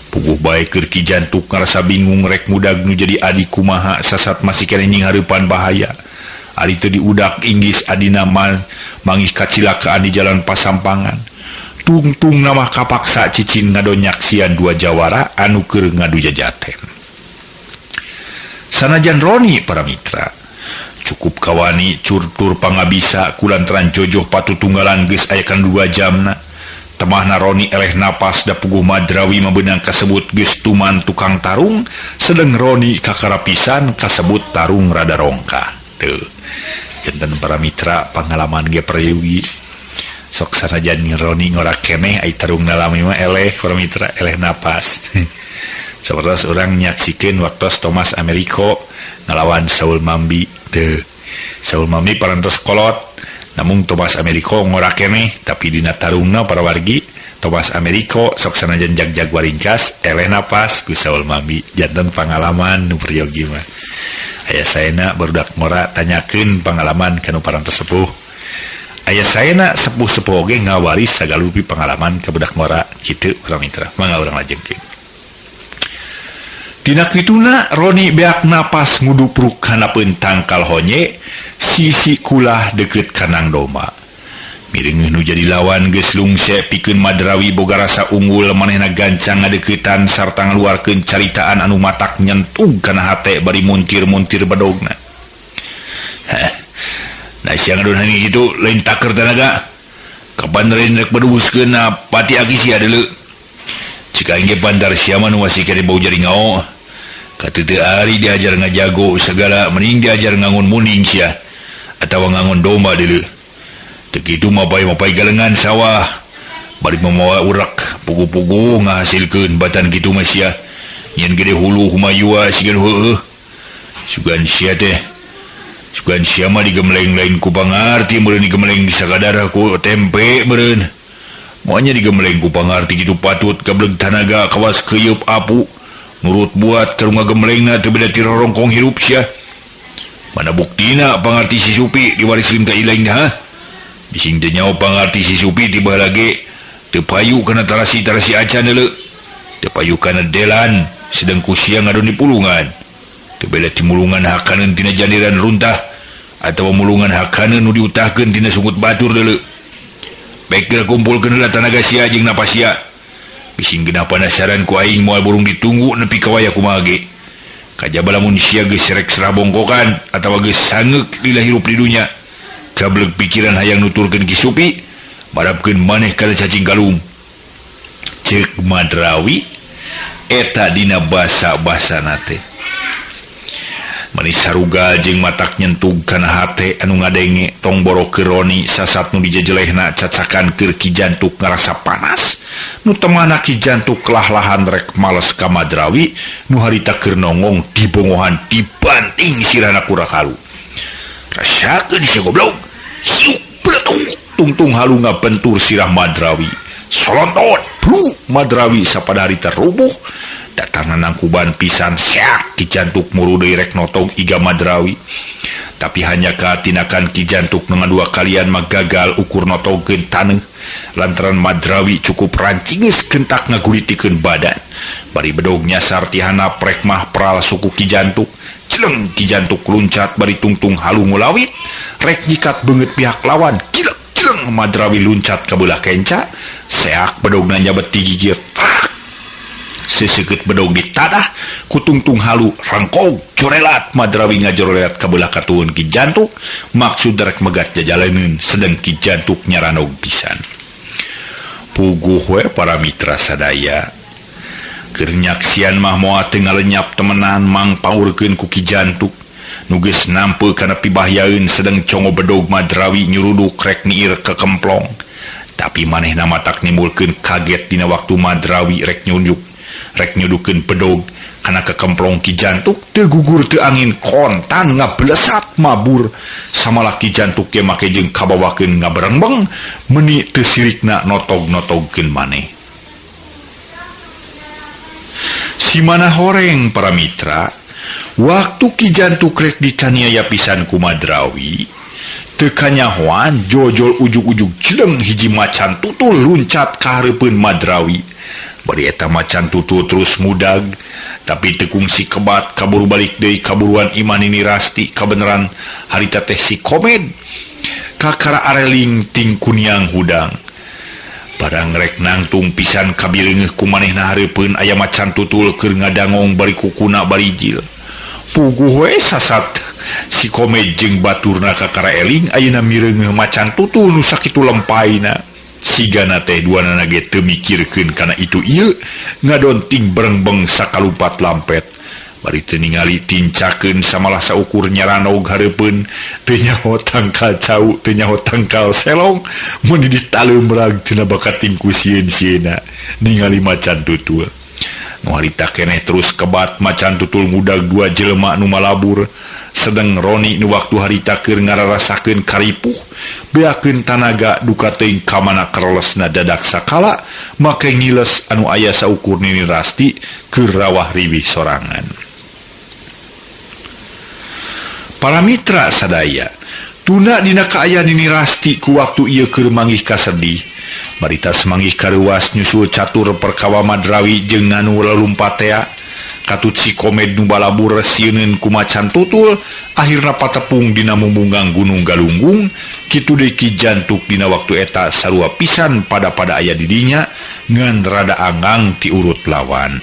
Puguh bae keur Ki Jantuk ngarasa bingung rek ngudag nu jadi adi kumaha sasat masih keneh nyinghareupan bahaya. Ari teu diudak inggis adina mangih kacilakaan di jalan pasampangan. Tungtung nama kapaksa cicing ngadonyaksian dua jawara anu keur ngadu jajaten. Sanajan Roni para mitra cukup kawani curtur pangabisa kulantaran jojoh patutunggalan geus aya kana 2 jamna. Temahna Roni eleh napas da puguh Madrawi mabeunang kasebut geus tuman tukang tarung sedeng Roni kakarapisan kasebut tarung rada rongkah. Teu janten para mitra pangalaman ge peryogi sok sanajan Roni ngora keneh ai tarungna lami mah eleh para mitra eleh napas. Sapertos urang nyaksikeun waktos Thomas Americo ngalawan Saul Mambi teu. Saul Mambi parantos kolot namun Thomas Americo ngora keneh tapi dina tarungna para wargi Thomas Americo sok sanajan jag-jag waringkas eleh napas ku Saul Mambi. Janten pangalaman nu peryogi mah. Aya saena barudak ngora tanyakeun pangalaman ka nu parantos sepuh. Aya saena sepuh-sepuh oge ngawaris sagalupi pangalaman ka budak ngora kitu para mitra. Mangga urang lajengkeun. Tina kituna Roni beak napas ngudupruk hanapeun tangkal honye sisi kulah deukeut kanang doma. Mireungeuh nu jadi lawan geus lungse pikeun Madrawi boga rasa unggul manehna gancang ngadeuketan sarta ngaluarkeun caritaan anu matak nyentug kana hate bari muntir-muntir bedogna. Nah sia ngadon hani kitu lain taker tanaga. Kapan lain rek bedubuskeun pati aki sia deuleu. Cik aing ge bandar sia mah nu masih kene bau jari ngao. Kateu ari diajar ngajago segala mending diajar ngangon muning sia atawa ngangon domba deuleu. Teu kitu mah bae mapai galengan sawah bari mamawa urek pugu-pugu ngahasilkeun batan kitu mah sia. Nyen gede hulu humayua sigan heueuh. Sugan sia teh. Sugan sia mah digemleng lain ku pangarti meureun digemleng sakadar ku tempe meureun. Moanya digemleng ku pangarti kitu patut kableg tanaga kawas keuyeub apu. Nurut buat keur ngagemlengna teu beda ti rorongkong hirup sia. Mana buktina pangarti si Supi diwariskeun ka ilaing ha? Bising teu nyaho pangarti si Supi ti baheula ge teu payu kana tarasi-tarasi acan deuleu. Teu payu kana delan sedeng ku sia ngadon di pulungan. Teu beda ti mulungan hakaneun tina jandiran runtah atawa mulungan hakaneun nu diutahkeun tina sungut batur deuleu. Baik geura kumpulkeun heula tanaga sia jeung napas sia. Bising genah panasaran ku aing moal burung ditunggu nepi ka waya kumaha ge. Kajaba lamun sia geus rek serabongkokan atawa geus sangeuk lila hirup di dunya. Kableg pikiran hayang nuturkeun Ki Supi, marapkeun maneh kana cacing kalung. Ceuk Madrawi eta dina basa-basana teh. Manis saruga jeung matak nyentug kana hate anu ngadenge tong boro keur Roni sasat nu dijejelehna cacakan keur Ki Jantuk ngarasa panas nu temana Ki Jantuk lah-lahan rek males ka Madrawi nu harita keur nongong dibongohan dibanting sirahna ku Rakalu. Rasakeun sia goblok. Siuk bletung tungtung halu ngabentur sirah Madrawi. Solontot blu Madrawi sapada harita rubuh datangna nangkuban pisan seak Ki Jantuk muru deui rek notog iga Madrawi. Tapi hanya katinakan Ki Jantuk nu ngadua kalian mah gagal ukur notogkeun taneuh lantaran Madrawi cukup rancingeus kentak ngagulitikeun badan. Bari bedog nyasar ti handap rek mah pral suku Ki Jantuk. Celeng Ki Jantuk luncat bari tungtung halu ngulawit rek nyikat beungeut pihak lawan. Gilek celeng Madrawi luncat ka beulah kenca seak bedogna nyabet ti gigir. Tak seseukeut bedog di tadah kutungtung halu rangkog corelat Madrawi ngajorolet ka beulah katuhun Ki Jantuk maksud rek megat jajalaneun sedeng Ki Jantuk nyaranog pisan. Puguh we para mitra sadaya keur nyaksian mah moal teu ngalenyap temenan mangpaurkeun ku Ki Jantuk nu geus nampe kana pibahyaeun sedeng congo bedog Madrawi nyuruduk rek niir ke kemplong. Tapi manehna matak nimbulkeun kaget dina waktu Madrawi rek nyudukeun bedog Kana kekemplong Ki Jantuk teu gugur teu angin kontan ngablesat mabur samalah Ki Jantuk ge make jeung kabawakeun ngaberengbeng meuni teu sirikna notog-notogkeun maneh. Simana horeng para mitra, waktu Ki Jantuk rek dikaniaya pisan ku Madrawi, teu kanyahoan jojol ujug-ujug cileng hiji macan tutul luncat ka hareupeun Madrawi. Bari eta macan tutul terus ngudag, tapi teu kungsi kebat kaburu balik deui kaburuan iman Nini Rasti kabeneran harita teh si Komed kakara areling ting kuniang hudang. Barang rek nangtung pisan kabireungeuh ku manehna hareupeun aya macan tutul keur ngadangong bari kukuna barijil. Puguh we sasat si Komed jeung baturna kakara eling ayeuna mireungeuh macan tutul nu sakitu lempaina. Sigana teh duanana ge teu mikirkeun kana itu ieu ngadonting berengbeng sakalumpat lampet. Bari teu ningali tincakeun samalah saukur nyaranog hareupeun teu nyaho tangkal cau teu nyaho tangkal selong mun ditaleumrag tina bakating ku sieun-sieuna ningali macan tutul. Nu harita keneh terus kebat macan tutul ngudag dua jelema nu malabur sedeng Roni nu waktu harita keur ngararasakeun karipuh beakeun tanaga duka teuing ka mana kerelesna dadak sakala make ngiles anu aya saukur Nini Rasti keur rawah riwih sorangan. Para mitra sadaya tuna dina kaayaan Nini Rasti ku waktu ieu keur manggih kasedih. Baritas manggih karuas nyusul catur perkawa Madrawi jeung nganu lalumpatea katut si Komed nu balabur sieuneun ku macan tutul akhirna patepung dina mumunggang Gunung Galunggung kitu deui Ki Jantuk dina waktu eta sarua pisan pada-pada aya di dinya ngan rada anggang ti urut lawan.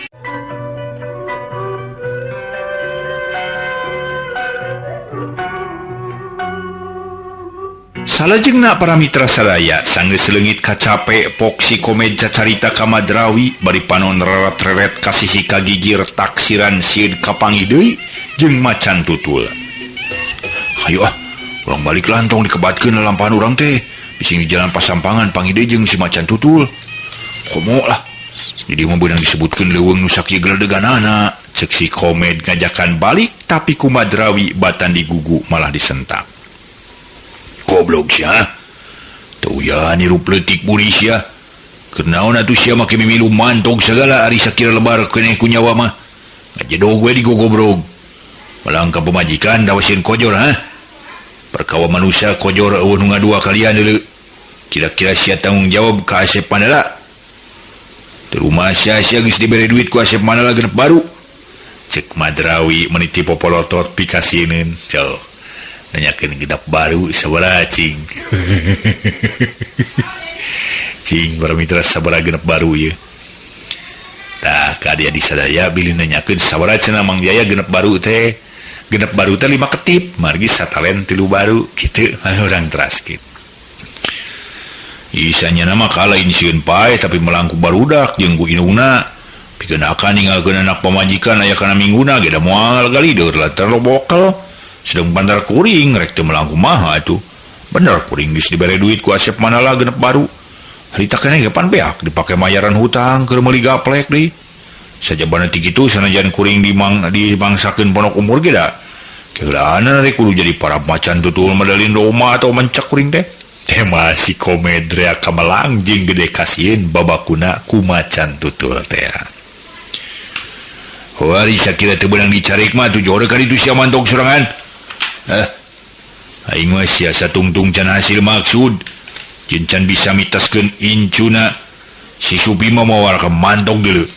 Salajengna para mitra sadaya sanggeus leungit kacape pok si Komed cacarita ka Madrawi bari panon reret-reret ka sisi kagigir taksiran sieun kapanggih deui jeung macan tutul. Hayu ah, urang balik lah tong dikebatkeun lalampahan urang teh bising di jalan pasampangan panggih deui jeung si macan tutul. Komo lah. Jadi mah beunang disebutkeun leuweung nu sakieu geledeganana, ceuk si Komed ngajakan balik tapi ku Madrawi batan digugu malah disentak. Goblok sia. Teu ya nirup leutik buri sia. Keur naon atuh sia make mimilu mantog sagala ari sakira lebar keneh ku nyawa mah. Ngajedog we digogobrog. Malang ka pamajikan dawaseun kojor ha. Perkawa manusia kojor eueuh nu ngadua kalian deuleu. Kira-kira sia tanggung jawab ka Asep Mandala. Teu rumah sia sia geus dibere duit ku Asep Mandala genep baru. Ceuk Madrawi meniti popolotot pikasieun. Cel. Nanyakeun genep baru sabaraha cing. Cing para mitra sabaraha genep baru ieu. Tah ka dia disadaya bilih nanyakeun sabaraha cenah Mang Jaya genep baru teh. Genep baru teh 5 ketip, margi satalen 3 baru kitu urang teraskeun. Isanya nama kalain sieun pae tapi melangku barudak jeung ku indungna. Pikeun akan ninggalkeun anak pamajikan aya kana mingguna ge da moal galieur lantaran lobokel. Sedang bandar kuring rek teu melangku maha atuh. Bener kuring geus dibere duit ku Asep Mandala genep baru. Harita keneh ge pan beak dipake mayaran hutang keur meuli gaplek deui. Sajabana ti kitu sanajan kuring dimangsakeun ponok umur ge da. Keulaana rek kudu jadi para macan tutul medalin doma atau mencak kuring teh. Teh masih Komed rea kamelang jeung gede kasieun babakuna ku macan tutul teh. Wari sakira teu beunang dicarik mah tuh jore ka ditu sia mantog sorangan. Aing mah sia satungtung can hasil maksud. Jeung can bisa mitaskeun incuna. Si Supi mah moal ka mantog deuleu.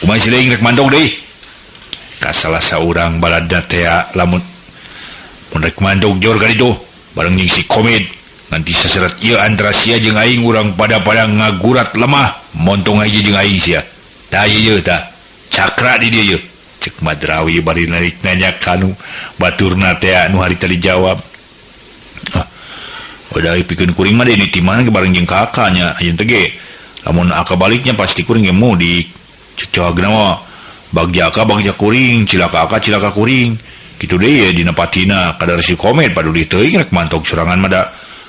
Kumaha si Leing rek mantog deui? Ka salah saurang baladna teh lamun mun rek mantog jor ka ditu bareng jeung si Komed. Nanti saseret ieu antara sia jeung aing urang pada-pada ngagurat lemah montong aja jeung aing sia. Tah ieu tah. Cakra di dieu. Cek Madrawi bari narik nanya kanu baturna teh nu harita dijawab. Ah, udah pikeun kuring mah deui di mana ge bareng jeung kakaknya ayeuna teh ge. Lamun aka baliknya pasti kuring ge mudik. Cek cagna mah bagja aka bagja kuring, cilaka aka cilaka kuring. Kitu deui ye dina patina kadar si Komed paduli teuing rek mantog sorangan mah da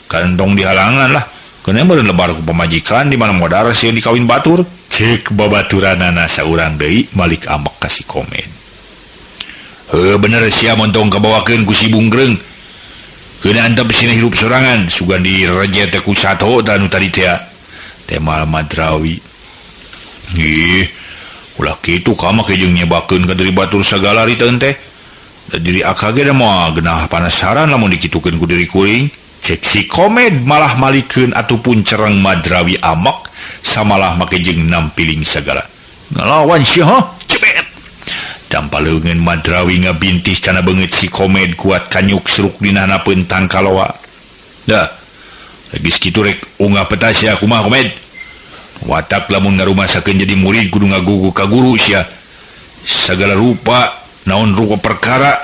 kantong dihalangan lah. Keuna meureun lebar ku pamajikan di mana modar sieun dikawin batur. Cek babaturanana saurang deui malik ambek ka si Komed. Heuh bener sia montong kabawakeun ku si Bungreung. Keuna antep sina hirup sorangan sugan direje teh ku sato tah nu tadi teh. Temal Madrawi. Ih, ulah kitu ka make jeung nyebakeun ka diri batur sagala riteun teh. Da diri akang ge da moal genah panasaran lamun dikitukeun ku diri kuring. Cek si Komed malah malikeun ataupun cereng Madrawi amak samalah make jeung nampiling sagala. Ngalawan sia hah? Cebet. Tanpa leungeun Madrawi ngabintih kana beungeut si Komed kuat kanyuk seruk dina hanapeun tangkaloa. Dah. Geus kitu rek unggah peta sia kumaha Komed? Watak lamun ngarumasakeun jadi murid kudu ngagugu ka guru sia. Sagala rupa naon rupa perkara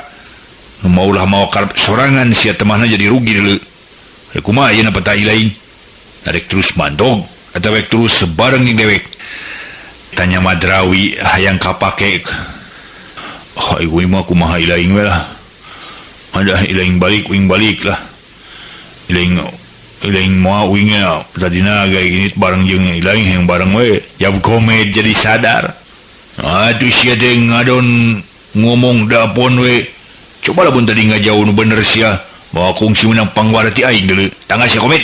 nu maulah mawa karep sorangan sia temahna jadi rugi deuleu. Rek kumaha ayeuna peta lain? Rek terus mantog atawa rek terus bareng jeung dewek? Tanya Madrawi hayang kapake. Oh, ieu mah kumaha ilaing we lah. Ada ilaing balik uing balik lah. Ilaing ilaing moal uing tadina gaya gini bareng jeung ilaing hayang bareng we. Jawab Komed jadi sadar. Aduh sia teh ngadon ngomong dapon we. Coba lah pun tadi ngajauh nu bener sia. Bawa kungsi menang pangwara ti aing deuleu. Tangah sia Komed.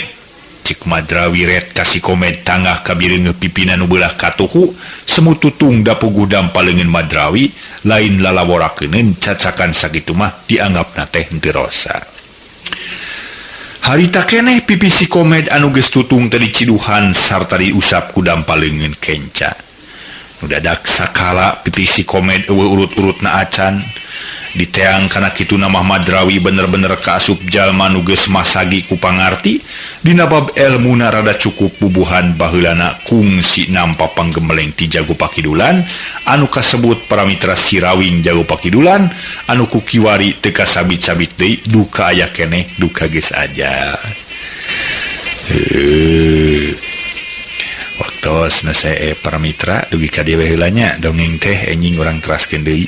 Cik Madrawi ret ka si Komed tangah kabireungeuh pipina nu beulah katuhu semu tutung dapuguh dampa leungeun Madrawi lain lalaworakeuneun cacakan sakitu mah dianggapna teh henteu rosa. Harita keneh pipi si Komed anu geus tutung teh diciduhan sarta diusap ku dampa leungeun kenca. Nu dadak sakala pipi si Komed eueuh urut-urutna acan. Diteang kana kitu nama Madrawi bener-bener kaasup jalma nu geus masagi ku pangarti dina bab elmuna rada cukup bubuhan baheulana kungsi nampa panggemeleng ti Jago Pakidulan anu kasebut paramitra Sirawing Jago Pakidulan anu ku kiwari teu kasabit-sabit deui duka aya keneh duka geus aja. Waktos na sae paramitra dugi ka dieu we heula nya dongeng teh enjing urang teraskeun deui.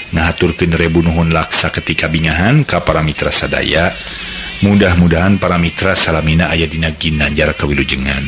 Ngahaturkeun rebu nuhun laksa ketika bingahan ka para mitra sadaya. Mudah-mudahan para mitra salamina aya dina ginanjar kawilujengan.